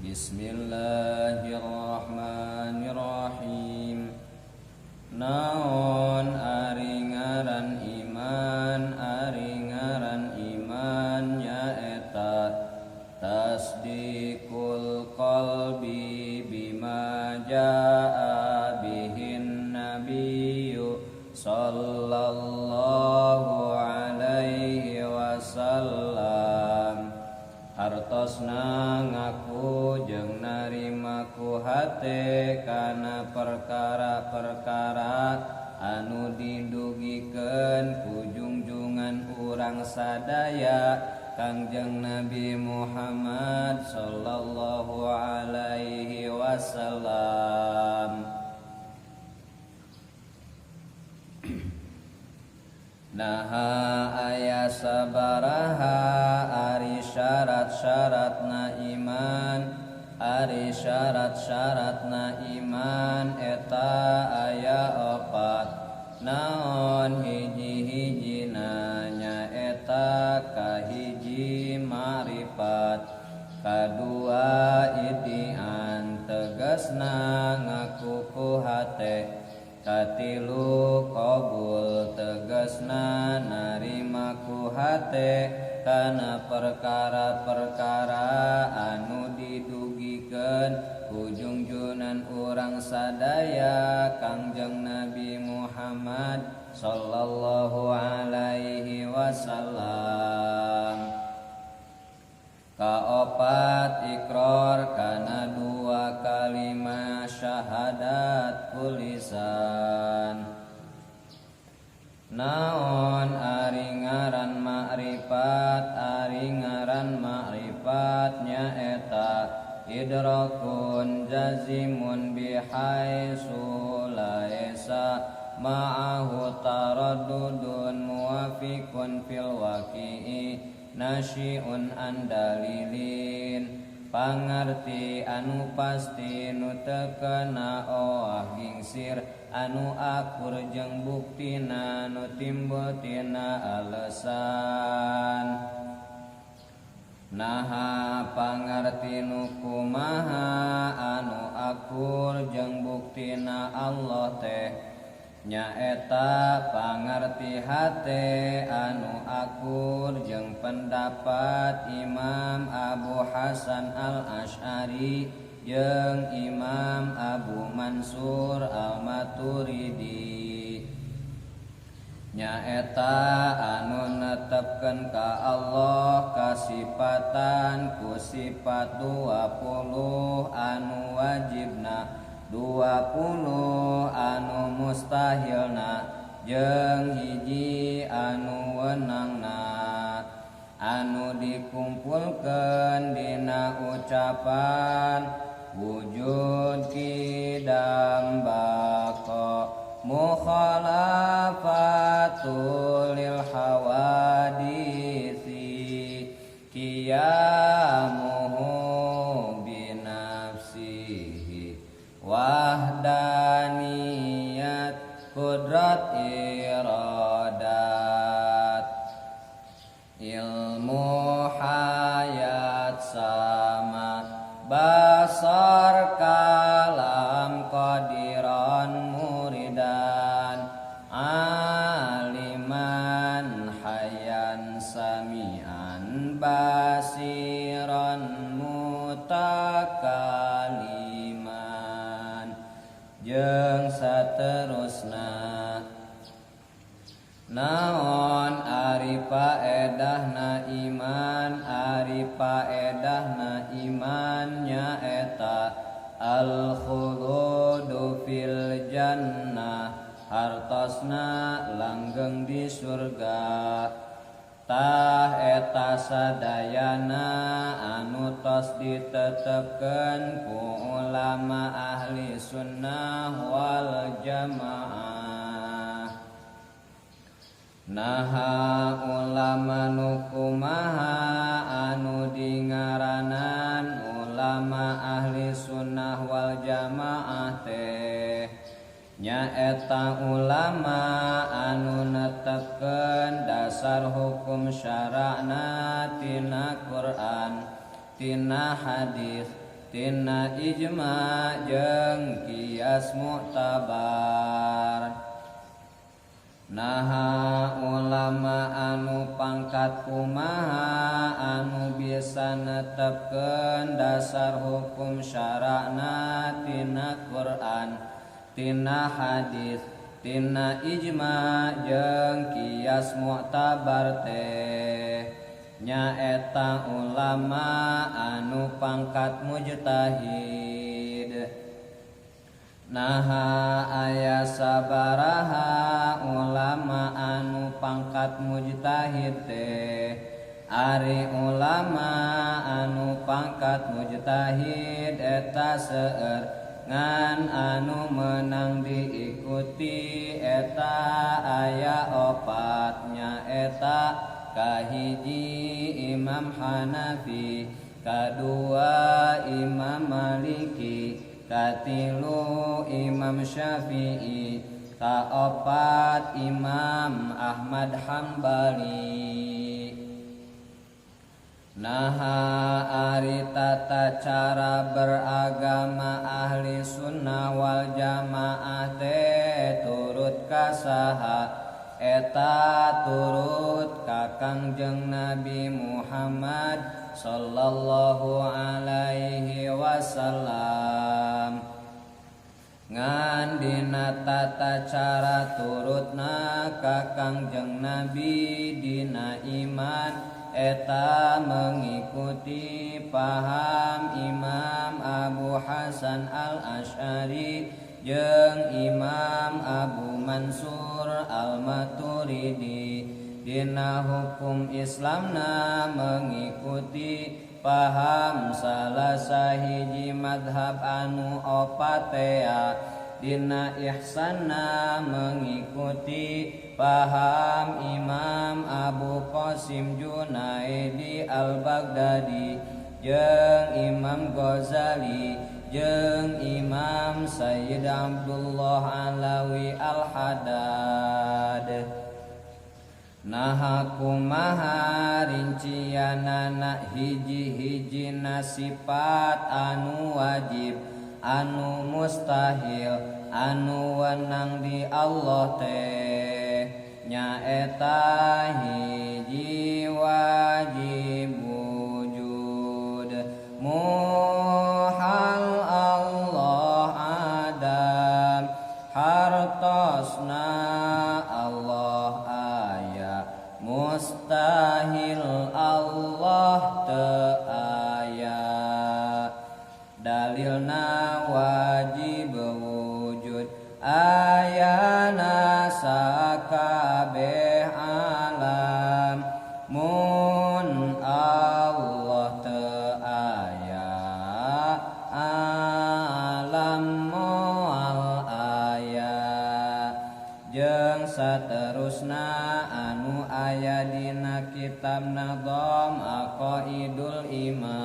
Bismillahirrahmanirrahim. Naon ari ngaran iman, ari ngaran iman nyaeta tasdiqul qalbi bima jaa bihin nabiyyu sallallahu alaihi wasallam. Hartosna ngaku jeung narima ku hate kana perkara-perkara anu didugikeun ku jungjungan urang sadaya Kangjeng Nabi Muhammad sallallahu alaihi wasallam. Naha aya sabaraha ari syarat-syaratna iman, ari syarat-syaratna iman eta aya opat. Naon hiji-hijina nyaeta kahiji ma'rifat, kadua idian tegasna ngaku ku hate, katilu qabul tegasna narima ku hate kana perkara-perkara anu didugikeun ku jungjungan urang sadaya Kangjeng Nabi Muhammad sallallahu alaihi wasallam. Kaopat ikrar kana dua kalimat syahadat kulisan. Naon ari ngaran ma'rifat, ari ngaran ma'rifat nyaeta idrakun jazimun bihaitsu laisa ma'ahu taraddudun muwafiqun fil waqi'i nasyi'un andalilin. Pangarti anu pasti nu teu kena oah gingsir anu akur jeung buktina nu timbul tina alesan. Naha pangarti nu kumaha anu akur jeung buktina Allah teh nyaeta pangarti hate anu akur jeung pendapat Imam Abu Hasan Al-Asy'ari jeung Imam Abu Mansur Al-Maturidi. Nyaeta anu netepkeun ka Allah kasipatan ku sifat 20 anu wajibna, 20 anu mustahilna, jeung hiji anu wenangna, anu dikumpulkeun dina ucapan wujud kidam baqa mukhalafatul lil hawadisi qiyamuhu binafsihi wahdaniyat kudrat iradat ilmu hayat sama basar kalam qadiran muridan aliman hayyan samian basiran mutakaliman jeung saterusna. Naon ari paedahna iman, ari paedahna iman nyaeta al khuludu fil jannah hartosna langgeng di surga. Tah eta sadayana anu tos ditetepkeun ku ulama ahli sunnah wal jamaah. Naha ulama nu kumaha anu dingaranan ulama ahli sunnah wal jamaah teh nyaeta ulama anu netepkeun dasar hukum syara'na tina Quran tina hadis tina ijma jeung kias muktabar. Naha ulama anu pangkat kumaha anu bisa netepkeun dasar hukum syara'na tina Quran, tina hadis, tina ijma jeung kias muktabar teh nyaeta ulama anu pangkat mujtahid. Naha aya sabaraha ulama anu pangkat mujtahid teh ari ulama anu pangkat mujtahid eta seueur ngan anu menang diikuti eta aya opat nyaeta kahiji Imam Hanafi, kadua Imam Maliki, katilu Imam Syafi'i, kaopat Imam Ahmad Hambali. Naha ari tata cara beragama ahli sunnah wal jamaah teh turut ka saha eta turut ka Kangjeng Nabi Muhammad sallallahu alaihi wasallam. Ngan dina tata cara turutna ka Kangjeng Nabi dina iman eta mengikuti paham Imam Abu Hasan Al-Asy'ari jeung Imam Abu Mansur Al-Maturidi. Dina hukum Islamna mengikuti paham salah sahiji madhab anu opatea. Dina ihsanna mengikuti paham Imam Abu Qasim Junaidi Al-Baghdadi jeung Imam Ghazali jeung Imam Sayyid Abdullah Alawi Al-Haddad. Naha kumaha rincianana hiji-hijina sifat anu wajib, anu mustahil, anu wenang di Allah teh nyaeta hiji wajib wujud muhal Allah adam hartosna Allah aya mustahil Allah teu aya. Dalilna wajib wujud ayana sakabeh alam mun Allah teu aya alam moal aya jeung saterusna anu aya dina kitab Nadham Aqaidul Iman.